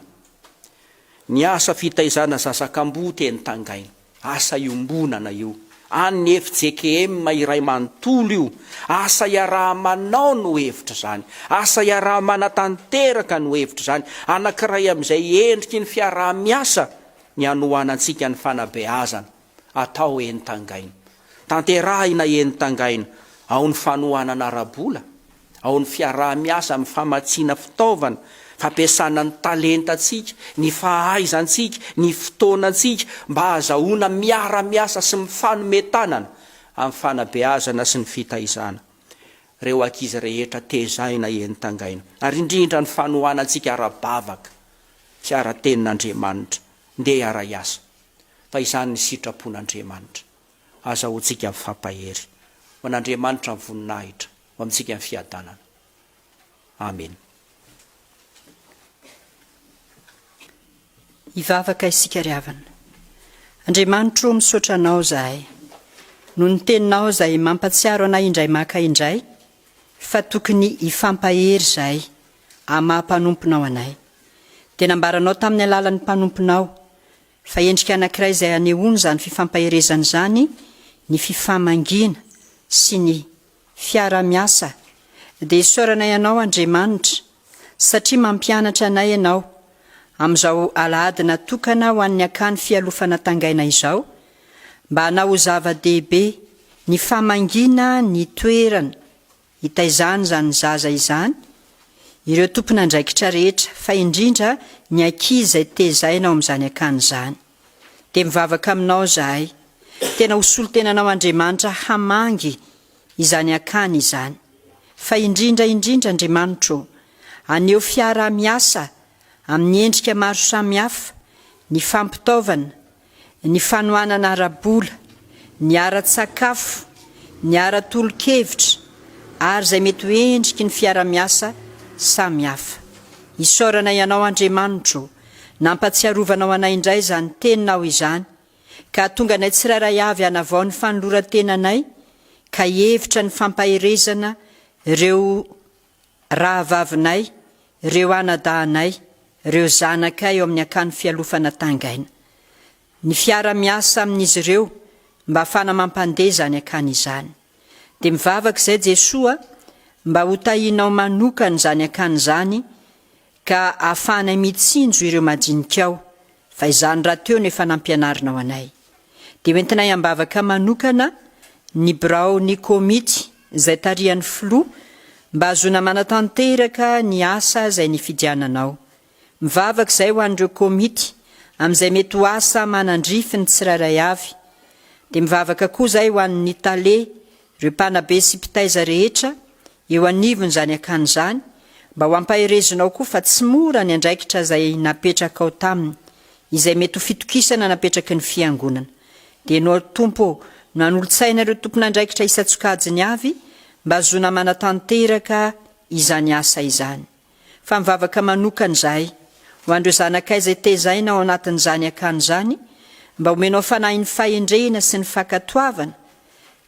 Ny asa fitaizana zaza kamboty eny Tangaina. Asa iombonana io. An'ny fjkm iray manontolo io. Asa iaraha-manao no hevitr'izany. Asa iaraha-manatanteraka no hevitr'izany. Anankiray amin'izay endriky ny fiaraha-miasa ny hanohanantsika ny fanabeazana. Atao eny Tangaina. Tanterahina eny Tangaina. Ao ny fanohanana ara-bola, ao ny fiaraha-miasa amin'ny famatsiana fitaovana, fampiasana ny talentantsika, ny fahaizantsika, ny fotoanantsika mba hahazahoana miara-miasa sy mifanome tanana amin'ny fanabeazana sy ny fitaizana ireo ankizy rehetra tezaina eny Tangaina, ary indrindra ny fanohanantsika ara-bavaka sy ara-tenin'Andriamanitra. Ndeha hiara-hiasa. fa izany ny sitrapon'Andriamanitra. Azahoantsika mifampahery. Ho an'Andriamanitra ny voninahitra, ho amintsika ny fiadanana. Amena. Hivavaka isika ry havana. Andriamanitro ô misaotra Anao izahay noho ny teninao izay mampatsiaro anay indray maka indray fa tokony hifampahery izahay amin'ny maha mpanomponao anay. Dia nambaranao tamin'ny alalan'ny mpanomponao Fa endrika anankiray izay anehoana izany fifampaherezana izany ny fifamangiana sy ny fiara-miasa dia isaoranay Anao Andriamanitra satria mampianatra anay Ianao amin'izao alahady natokana ho an'ny akany fialofana Tangaina izao mba hanao ho zava-dehibe ny famangiana ny toerana Hitaizana izany zaza izany ireo tompon'andraikitra rehetra fa indrindra ny ankizy izay tezaina ao amin'izany akany izany. Dia mivavaka aminao izahay, tena ho solontenanao Andriamanitra hamangy izany akany izany. Fa indrindra indrindra Andriamanitro ô, haneho fiaraha-miasa amin'ny endrika maro samihafa ny fampitaovana, ny fanohanana ara-bola, ny ara-tsakafo, ny ara-tolo-kevitra ary izay mety ho endriky ny fiara-miasa samihafa. Isaoranay Anao Andriamanitro ô, nampatsiarovanao anay indray izany Teninao izany, ka hahatonga anay tsirairay avy hanavao ny fanoloran-tenanay ka hihevitra ny fampaherezana ireo rahavavinay, ireo anadahinay, ireo zanakay ao amin'ny akany fialofana Tangaina. Ny fiara-miasa amin'izy ireo mba hafana mampandeha izany akany izany. Dia mivavaka izay Jesoa mba ho tahianao manokana izany akany izany ka ahafahanay mitsinjo ireo madinikao fa izany rahateo no efa nampianarinao anay. Dia hoentinay am-bavaka manokana ny biraon'ny komity izay tarihan'ny filoha mba hahazoana manatanteraka ny asa izay nifidiananao. Mivavaka izay ho an'ireo komity amin'izay mety ho asa manandrify ny tsirairay avy. Dia mivavaka koa izay ho an'ny tale, ireo mpanabe sy mpitaiza rehetra eo anivon'izany akany izany mba ho ampaherezinao koa fa tsy mora ny andraikitra izay napetrakao taminy, izay mety ho fitokisana napetraky ny Fiangonana. Dia Ianao Tompo ô, no hanolotsaina ireo tompon'andraikitra isan-tsokajiny avy mba hazoana manatanteraka izany asa izany. Fa mivavaka manokana izahay ho an'ireo zanakay izay tezaina ao anatin'izany akany izany mba homenao fanahin'ny fahendrena sy ny fankatoavana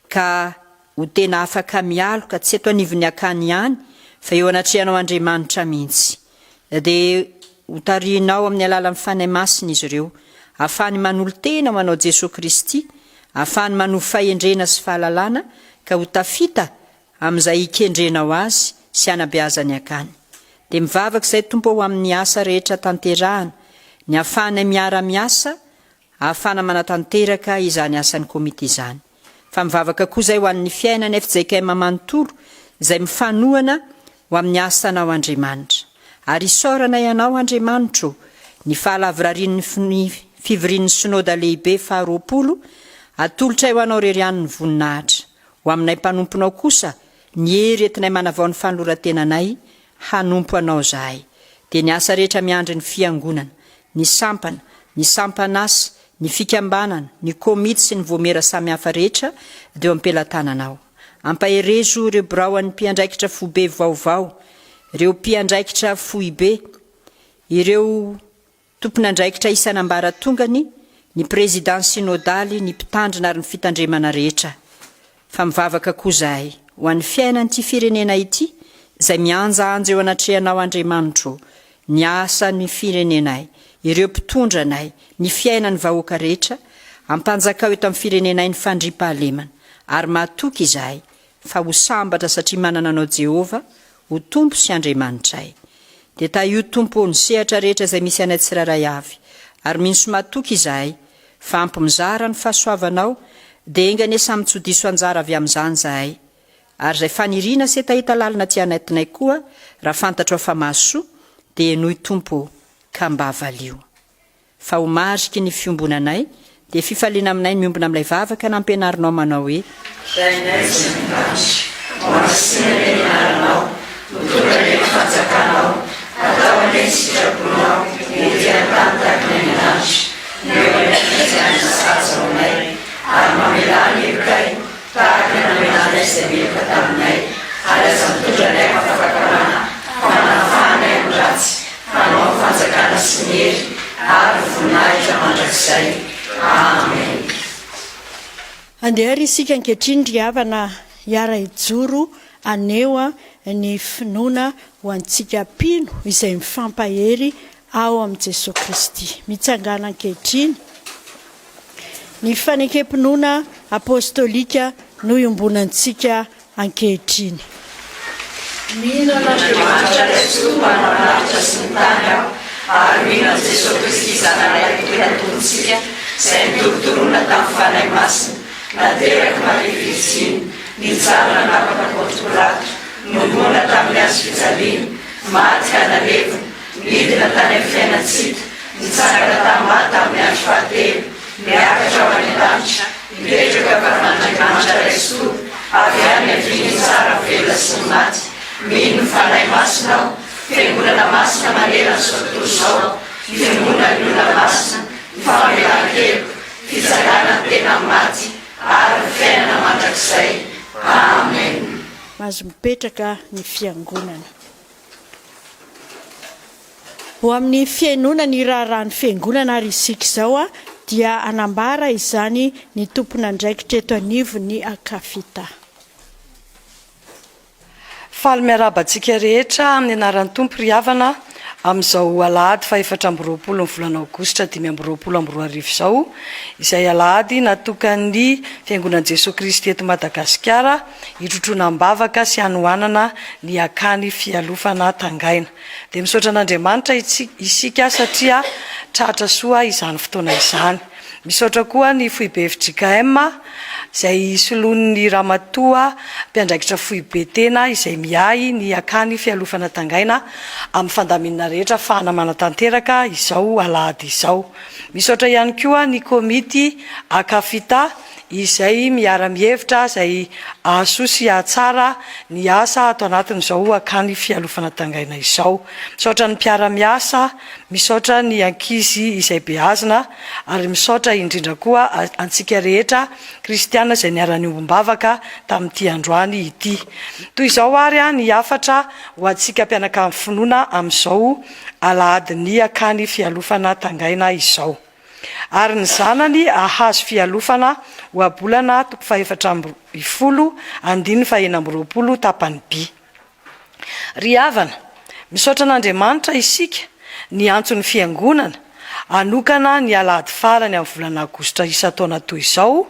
ka ho tena afaka mialoka tsy eto anivon'ny akany ihany fa eo anatrehanao Andriamanitra mihitsy. Dia ho tarihinao amin'ny alalan'ny Fanahy Masina izy ireo, ahafahany manolo-tena ho anao Jesoa Kristy, ahafahany manovo fahendrena sy fahalalana ka ho tafita amin'izay hikendrenao azy sy hanabeazany akany. Dia mivavaka izay Tompo ô ho amin'ny asa rehetra tanterahana, ny ahafahanay miara-miasa ahafahana manatanteraka izany asan'ny komity izany. Fa mivavaka koa izay ho an'ny fiainan'ny fjkm manontolo izay mifanohana ho amin'ny asanao Andriamanitra. Ary isaoranay Anao Andriamanitro o, ny fahalavorarian'ny fivorian'ny Synoda Lehibe faha 20, atolotray ho Anao irery ihany ny voninahitra. Ho aminay mpanomponao kosa ny hery entinay manavao ny fanoloran-tenanay hanompo Anao izahay. Dia ny asa rehetra miandry ny Fiangonana, ny sampana, ny sampan'asa, ny fikambanana, ny komity sy ny voamiera samihafa rehetra dia eo am-pelatananao. Ampaherezo ireo biraoan'ny mpiandraikitra foibe vaovao, ireo mpiandraikitra foibe, ireo tompon'andraikitra isan'ambaratongany, ny prezidà synodaly, ny mpitandrina ary ny fitandremana rehetra. Fa mivavaka koa izahay ho an'ny fiainan'ity firenena ity izay mihanjahanja eo anatrehanao Andriamanitro ô, ny asan'ny firenenay, ireo mpitondra anay, ny fiainan'ny vahoaka rehetra, ampanjakao eto amin'ny firenenay ny fandriampahalemana, ary matoky izahay fa ho sambatra satria manana Anao Jehovah ho Tompo sy Andriamanitray. Dia tahio Tompo ô ny sehatra rehetra izay misy anay tsirairay avy, ary mino sy matoky izahay fa ampy mizara ny fahasoavanao, dia enga anie samy tsy ho diso anjara avy amin'izany izahay. Ary izay faniriana sy hetaheta lalina aty anatinay koa, raha fantatrao fa mahasoa, dia henoy Tompo ô, ka mba valio. Fa ho mariky ny fiombonanay, dia fifaliana aminay ny miombona amin'ilay vavaka nampianarinao manao hoe. Rainay izay any an-danitra, Hohamasinina anie ny anaranao, ho tonga anie ny fanjakanao, atao anie ny sitraponao, ety an-tany tahaka ny any an-danitra. Omeo anay izay hanina sahaza ho anay, ary mamelà ny helokay, tahaka ny namelanay izay meloka taminay, ary aza mitondra anay amin'ny fampakarana, fa manafaha anay amin'ny ratsy, Hanao ny fanjakana sy ny hery ary ny voninahitra mandrakizay. Amen. Andeha ary isika ankehitriny ry havana hiara-hijoro haneho ny finoana ho antsika mpino izay mifampahery ao amin'i Jesoa Kristy. Mitsangàna ankehitriny. Ny fanekem-pinoana apostolika no iombonantsika ankehitriny. Mino an'Andriamanitra Ray Tsitoha manao ny lanitra sy ny tany aho, ary mino an'i Jesoa Kristy Zanany Lahitokana Tompontsika, izay notorotoroina tamin'ny Fanahy Masina, naterak'i Maria Virjiny, nijaly nanapaka Ponto Pilato, nohomboana tamin'ny hazo fijaliana, maty ka nalevina, Nidina tany amin'ny fiainan-tsy hita, nitsangana tamin'ny maty tamin'ny andro fahatelo, niakatra ho any an-danitra, mipetraka eo ankavanan'Andriamanitra Ray Tsitoha, avy any niaviany hitsara ny velona sy ny maty. Mino ny Fanahy Masina aho, Fiangonana masina manerana izao tontolo izao, fiombonan'ny olona masina, ny famelan-keloka, fitsanganan'ny tena amin'ny maty, ary ny fiainana mandrakizay. Amen. Mahazo mipetraka ny fiangonana. Ho amin'ny fihainoana ny raharahan'ny Fiangonana ary isika izao dia hanambara izany ny tompon'andraikitra eto anivon'ny Akafita. Faly miarahaba antsika rehetra amin'ny anaran'ny Tompo ry havana amin'izao alahady faha 24 ny volana aogositra 2025 izao, izay alahady natokan'ny Fiangonan'i Jesoa Kristy eto Madagasikara hitrotroana am-bavaka sy hanohanana ny akany fialofana Tangaina. Dia misaotra an'Andriamanitra isika satria tratra soa izany fotoana izany. Misaotra koa ny foibe fjkm izay soloin'ny ramatoa mpiandraikitra foibe tena izay miahy ny akany fialofana Tangaina amin'ny fandaminana rehetra afahana manatanteraka izao alahady izao. Misaotra ihany koa ny komity Akafita izay miara-mihevitra izay hahasoa sy hahatsara ny asa ato anatin'izao akany fialofana Tangaina izao. Misaotra ny mpiara-miasa, misaotra ny ankizy izay beazina ary misaotra indrindra koa antsika rehetra kristiana izay niara-niombom-bavaka tamin'ity androany ity. Toy izao ary ny hafatra ho antsika mpianakavin'ny finoana amin'izao alahadin'ny akany fialofana Tangaina izao. Ary ny zanany hahazo fialofana, Ohabolana toko faha-14 andininy faha-26 tapany by. Ry havana, misaotra an'Andriamanitra isika niantso ny Fiangonana. hanokana ny alahady farany amin'ny volana aogositra isan-taona toy izao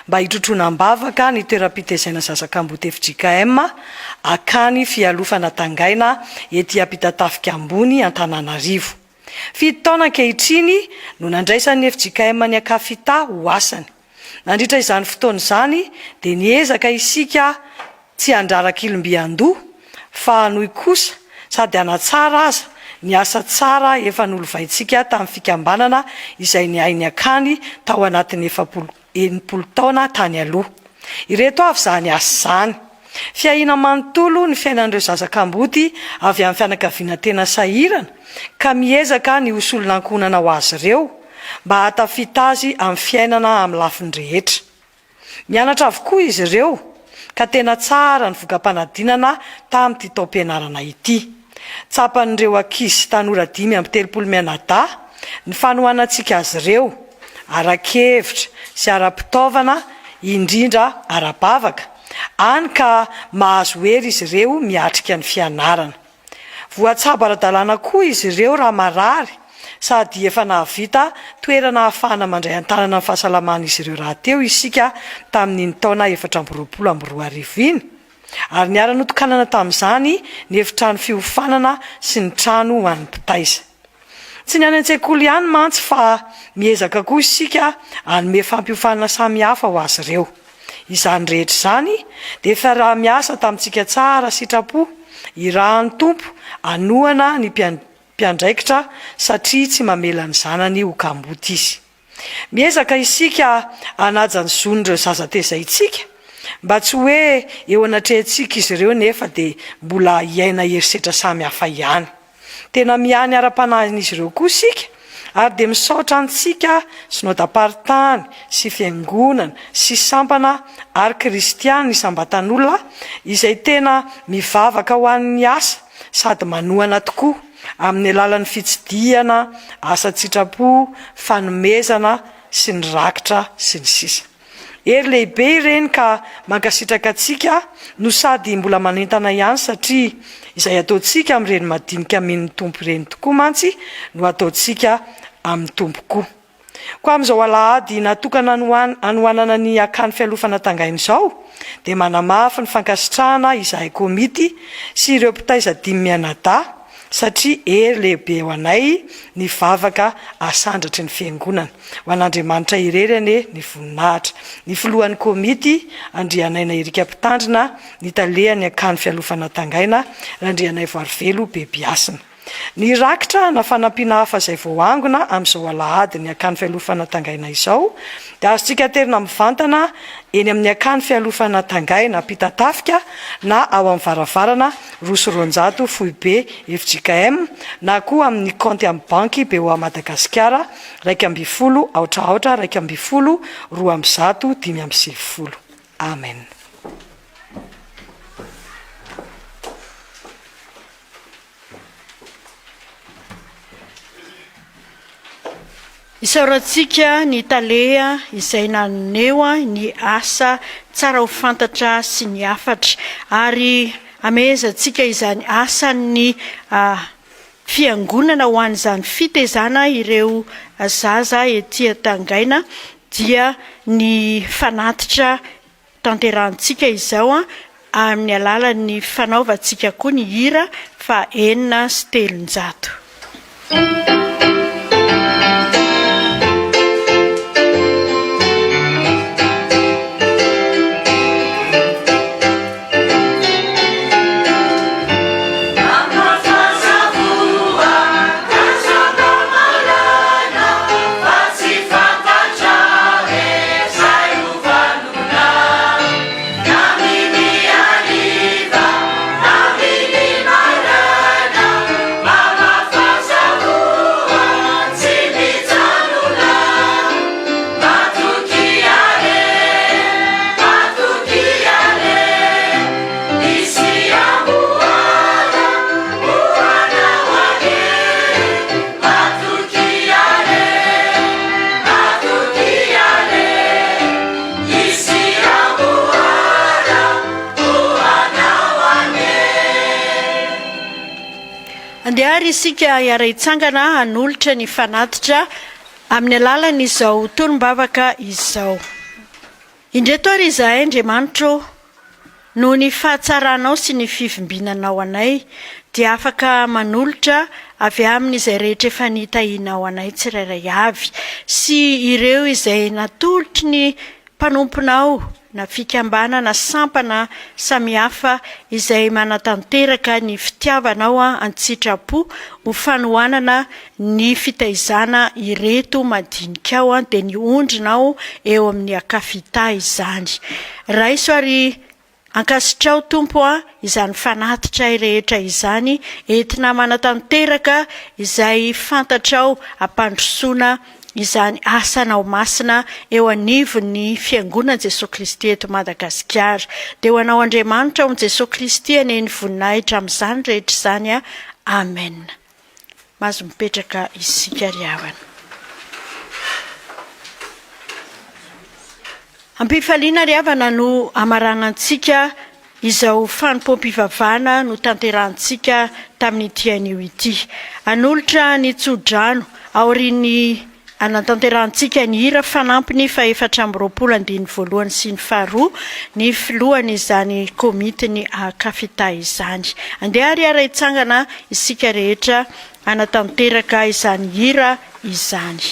mba hitrotroana am-bavaka ny toeram-pitezaina zaza kamboty fjkm Akany Fialofana Tangaina ety Ampitatafika Ambony Antananarivo. Fito taona ankehitriny no nandraisan'ny fjkm ny Akafita ho asany. Nandritra izany fotoana izany dia niezaka isika tsy handraraka ilomby an-doha fa hanohy kosa sady hanatsara aza ny asa tsara efa nolovaintsika tamin'ny fikambanana izay niahy ny akany tao anatin'ny 40 60 taona tany aloha. Ireto avy izany asa izany. Fiahiana manontolo ny fiainan'ireo zaza kamboty avy amin'ny fianakaviana tena sahirana ka miezaka ny ho solon'ankohonana ho azy ireo mba hahatafita azy amin'ny fiainana amin'ny lafiny rehetra. Mianatra avokoa izy ireo ka tena tsara ny voka-panadinana tamin'ity taom-pianarana ity. Tsapan'ireo ankizy sy tanora 35 mianadahy ny fanohanantsika azy ireo, ara-kevitra sy ara-pitaovana indrindra ara-bavaka, hany ka mahazo hery izy ireo miatrika ny fianarana. Voatsabo ara-dalàna koa izy ireo raha marary sady efa nahavita toerana ahafahana mandray an-tanana ny fahasalaman'izy ireo rahateo isika tamin'iny taona 2024 iny ary niara-notokanana tamin'izany ny efitrano fiofanana sy ny trano ho an'ny mpitaiza. Tsy ny any an-tsekoly ihany mantsy fa miezaka koa isika hanome fampiofanana samihafa ho azy ireo. Izany rehetra izany dia fiaraha-miasa tamintsika tsara sitrapo, irahan'ny Tompo hanohana ny mpiandraikitra satria tsy mamela ny zanany ho kamboty izy. Miezaka isika hanaja ny zon'ireo zaza tezaintsika mba tsy hoe eo anatrehantsika izy ireo nefa dia mbola hiaina herisetra samy hafa ihany. Tena miahy ny ara-panahin'izy ireo koa isika ary dia misaotra antsika Synodam-paritany sy Fiangonana sy sampana ary kristiana isam-batan'olona izay tena mivavaka ho an'ny asa sady manohana tokoa amin'ny alalan'ny fitsidihana, asa an-tsitrapo, fanomezana sy ny rakitra sy ny sisa. Hery lehibe ireny ka mankasitraka antsika no sady mbola manentana ihany satria izay ataontsika amin'ireny madinika mino ny Tompo ireny tokoa mantsy no ataontsika amin'ny Tompo koa. Koa amin'izao alahady natokana hanohanana ny Akany Fialofana Tangaina izao dia manamafy ny fankasitrahana izahay komity sy ireo mpitaiza dimy mianadahy satria hery lehibe ho anay ny vavaka asandratry ny Fiangonana. Ho an'Andriamanitra irery anie ny voninahitra. Ny filohan'ny komity, Andrianaina Eric Mpitandrina, ny talehan'ny Akany Fialofana Tangaina, Randrianaivoarivelo Bebiasina. Ny rakitra na fanampiana hafa izay voaangona amin'izao alahadin'ny Akany Fialofana Tangaina izao dia azontsika aterina mivantana eny amin'ny Akany Fialofana Tangaina Ampitatafika na ao amin'ny varavarana 202 Foibe fjkm na koa amin'ny kaonty amin'ny banky BOA Madagasikara 11 aotra aotra 11 200 95. Amen. Isaorantsika ny tale izay naneho ny asa tsara ho fantatra sy ny hafatra ary amehezantsika izany asan'ny fiangonana ho an'izany fitezana ireo zaza ety Antangaina dia ny fanatitra Tanterahantsika izao amin'ny alalan'ny fanaovantsika koa ny hira faha 306. Andeha ary isika hiara-hitsangana hanolotra ny fanatitra amin'ny alalan'izao tonom-bavaka izao. Indreto ary izahay, Andriamanitra ô, noho ny fahatsaranao sy ny fivimbinanao anay, dia afaka manolotra avy amin'izay rehetra efa nitahianao anay tsirairay avy, sy ireo izay natolotry ny mpanomponao na fikambanana sampana samihafa izay manatanteraka ny fitiavanao an-tsitrapo ho fanohanana ny fitaizana ireto madinikao dia ny ondrinao eo amin'ny Akafita izany. Raiso ary Ankasitraho Tompo a izany fanatitray rehetra izany entina manatanteraka izay fantatrao ampandrosoana izany asanao masina eo anivon'ny Fiangonan'i Jesoa Kristy eto Madagasikara. Dia ho anao Andriamanitra ao amin'i Jesoa Kristy anie ny voninahitra amin'izany rehetra izany a. Amen. Mahazo mipetraka isika ry havana. Am-pifaliana ry havana no hamaranantsika izao fanompoam-pivavahana notanterahantsika tamin'ity anio ity. Hanolotra ny tso-drano aorian'ny hanatanterahantsika ny hira fanampiny faha-24 andininy voalohany sy ny faharoa ny filohan'izany komitin'ny Akafita izany. Andeha ary hiara-hitsangana isika rehetra hanatanteraka izany hira izany.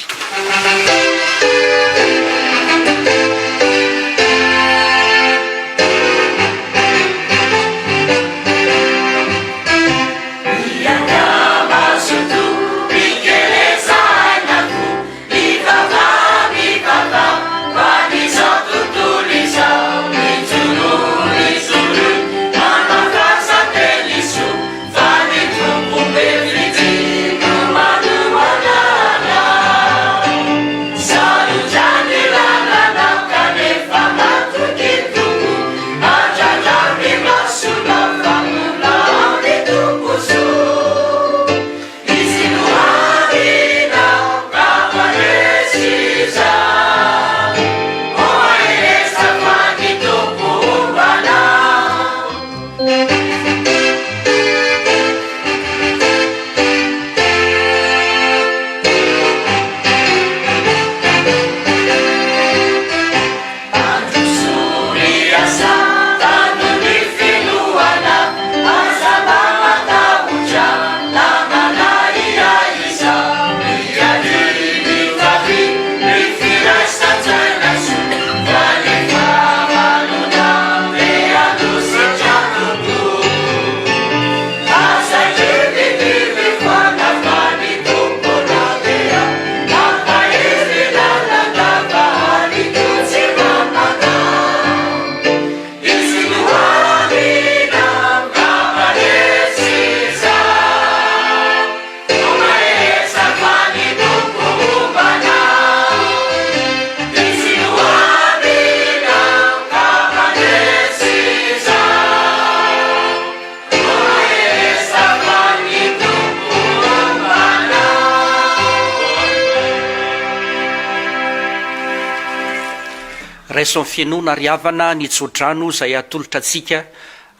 Raiso amin'ny finoana ry havana ny tsodrano izay atolotra antsika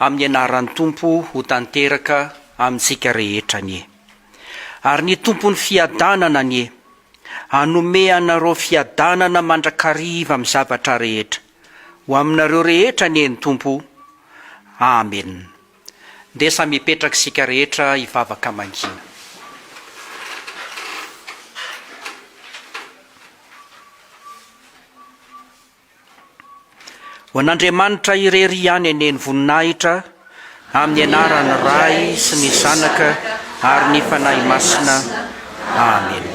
amin'ny anaran'ny Tompo ho tanteraka amintsika rehetra anie. Ary ny Tompon'ny fiadanana anie hanome anareo fiadanana mandrakariva amin'ny zavatra rehetra. Ho aminareo rehetra anie ny Tompo. Amena. Ndeha samy hipetraka isika rehetra hivavaka mangina. Ho an'Andriamanitra irery ihany anie ny voninahitra amin'ny anaran'ny Ray sy ny Zanaka ary ny Fanahy Masina. Amena.